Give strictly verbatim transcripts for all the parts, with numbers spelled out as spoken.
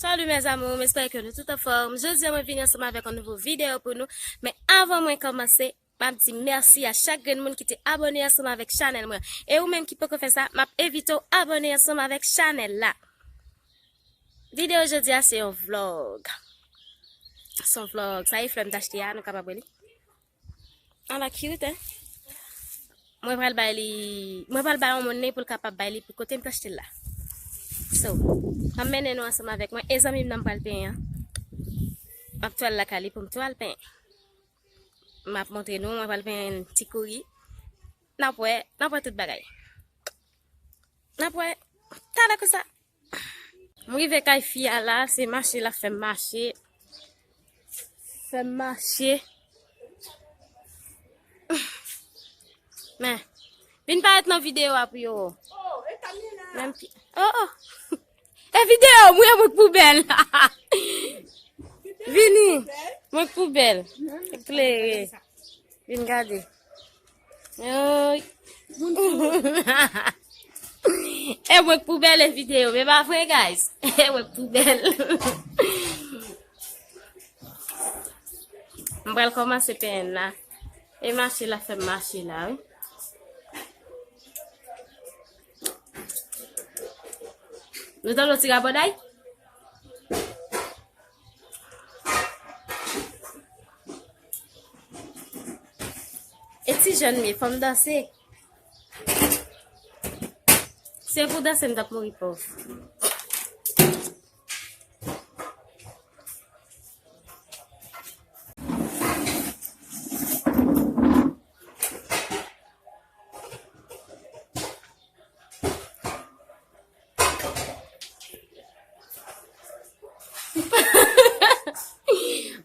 Salut mes amours, m espere ke nou tout anfòm. Jodi a mwen vini ansanm avèk yon nouvo videyo pou nou. Men avan mwen kòmanse, m ap di mèsi a chak grenn moun ki te abòne ansanm avèk chanèl mwen. E ou menm ki poko fè sa, m ap envite w abòne ansanm avèk chanèl la. Videyo jodi a se yon vlog. Se yon vlog. Sa e flè m t achte a, nou kapab wè li. Ala cute, hein? Mwen pral bay li, mwen pral bay yon moun li pou l kapab bay li pou kote m t achte l la. So, m ap mennen nou ansanm avèk mwen. E zanmi m nan m pral penyen an. M ap twal lakay li pou m twal penyen. M ap montre nou, mwen pral penyen ti kouri. N ap wè, n ap wè tout bagay. N ap wè talè konsa. M rive kay fi a la, se mache l ap fè m mache. Fè m mache. Men, vin parèt nan videyo a pou yo. Menm pi-, oh, oh. E videyo, mwen, mwen k poubèl. Vini, mwen k poubèl. Eklere. Vin gade. Oy. E mwen k poubèl e videyo, men pa vre, guys. E mwen k poubèl. M pral kòmanse penyen la. E mache la fè m mache la, wi. Nou tande yon ti rabòday? E ti jèn m ye, fò m danse. Se pou danse m t ap mouri pòv.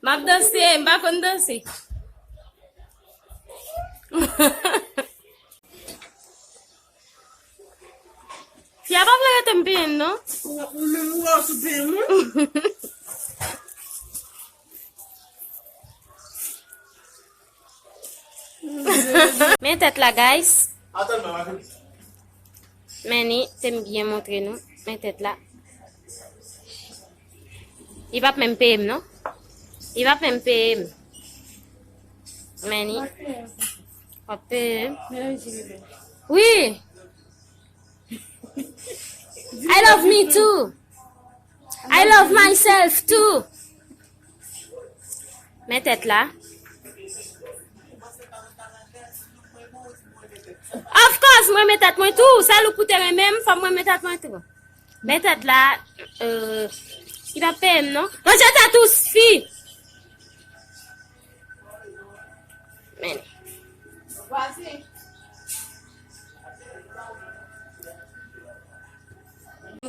M ap danse, m pa konn danse. Fi a pa vle rete m penyen l, non. Ou menm ou wè w sou penyen moun. Men tèt la, guys. Men ni, te m byen montre nou. Men tèt la. Li p ap menm peye m, non. Li p ap menm peye m. Men ni. W ap peye m. Wi. I love me too. I love myself too. Men tèt la. Of course, mwen men tèt mwen tou. Sèl ou pou te renmen m, fò mwen men tèt mwen tou. Men tèt la, euh, li p ap peye m, non. Manje tèt ou, fi. Men.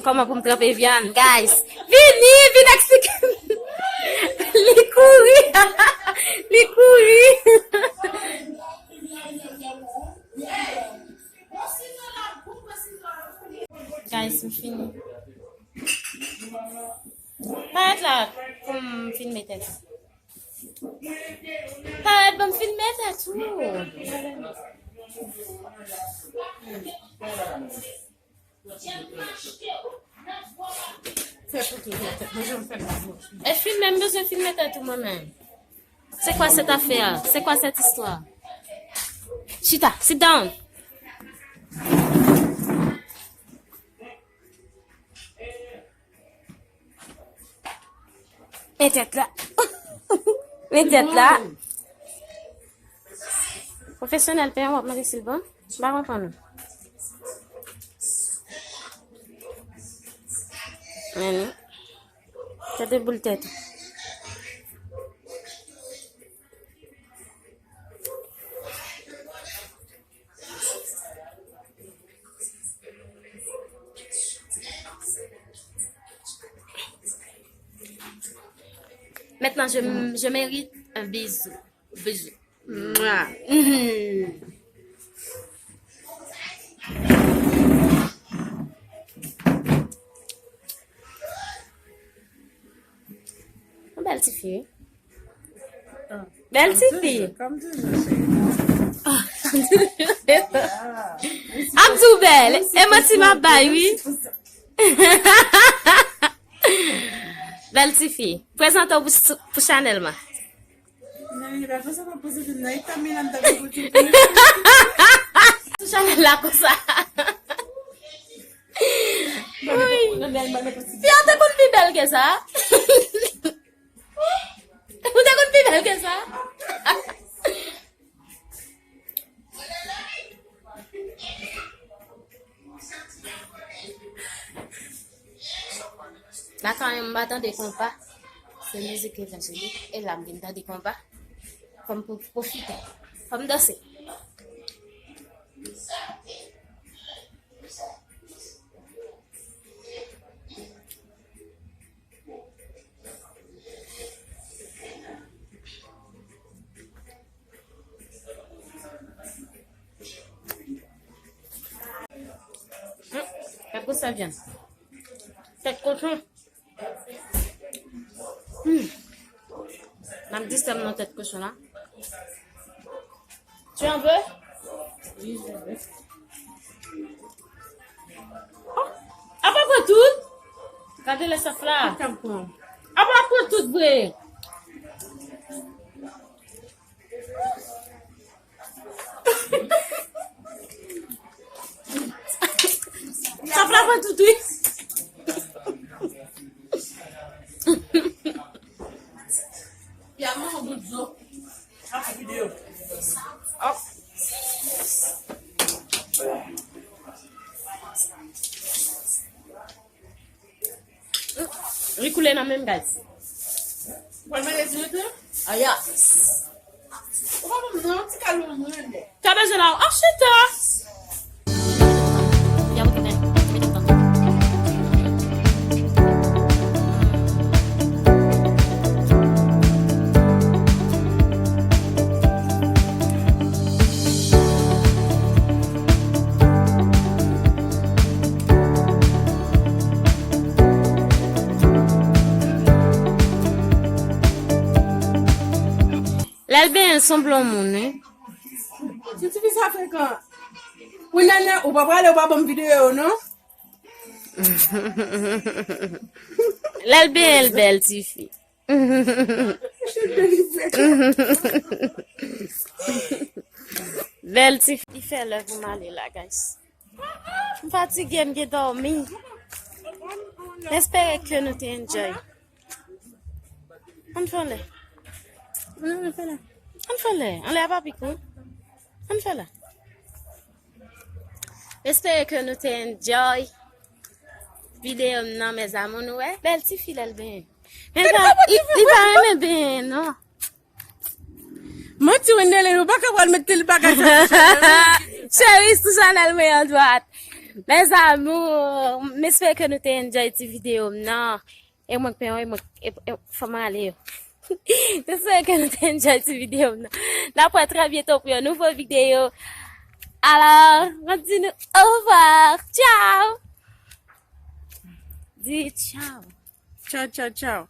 Kòman pou m tranpe vyann, guys? Vini, vin eksplike. Li kouri. Li kouri. Guys, m fini. Parèt la pou m filme tèt. Parèt, ban m filme tèt ou. E filme, m bezwen filme tèt ou mwen menm. C'est quoi cette affaire? C'est quoi cette histoire? Chita, sit down. Men tèt la. Men tèt la. Pwofesyonèl, pè, w ap mande si l bon? M pa konprann ou. Men nou. Tèt de boul tèt ou. Maintenant, je, je mérite un bisou. Bisou. Mouah. Mhm. Yon bèl ti fi, wi. Bèl ti fi. Ap di w bèl. E manti m ap bay, wi. Bèl tifi, prezante w pou, pou chanèl mwen. Nan, li pa konsa pa poze vin nan eta Miranda pou poze vin. Sou chanèl la konsa. Wi. Fi a te konn pi bèl ke sa. Ou te konn pi bèl ke sa. Lakay mwen, m pa tande konpa. Se mizik evanjelik. E la, m vin tande konpa. Fò m pou- pwofite. Fò m danse. Hmm, gad gwo sèl vyann. Tèt kochon. Hmm. N ap di sèm nan tèt kochon la. Tu en veux? Oui, je veux. Oh, apa pran tout? Gade lè saf la. Apa pran tout vre? Saf la pran tout, wi. Ya, mwen, yon bout zo. Ap fè videyo. Oh. Li koule nan menm, guys. Ou pral mete diri tou? Ah, yes. Ou pa ban m non, ti kalou mwen. Ka bezwen la, oh, chita. Lè l benyen, l sanble yon moun, wi. Ti tifi sa frekan. Wi, nènè, ou pa prale, ou pa ban m videyo yo, non? Lè l benyen, l bèl, tifi. Bèl tifi. Li fè lè pou m ale la, guys. M fatige, m gen dòmi. M espere ke nou te enjoy. Ann fè anlè. Ann fè anlè. Anlè a pa pi kou. Ann fè anlè. M espere ke nou te enjoy videyo m nan, mes amours, nou wè. Bèl tifi lè l benyen. Men li pa, li, li pa renmen benyen, non. Manti, Wendelen, ou pa ka pral met tel bagay sa sou chanèl. Cheri, sou chanèl mwen an dwat. Mes amours, m espere ke nou te enjoy ti videyo m nan. E mwen k pen, e mwen, e, e, fò m ale yo. M espere ke nou te enjoy ti videyo m nan. N ap wè trè byento pou yon nouvo videyo. Alò, mwen di nou au revoir. Tchao. Di tchao. Tchao, tchao, tchao.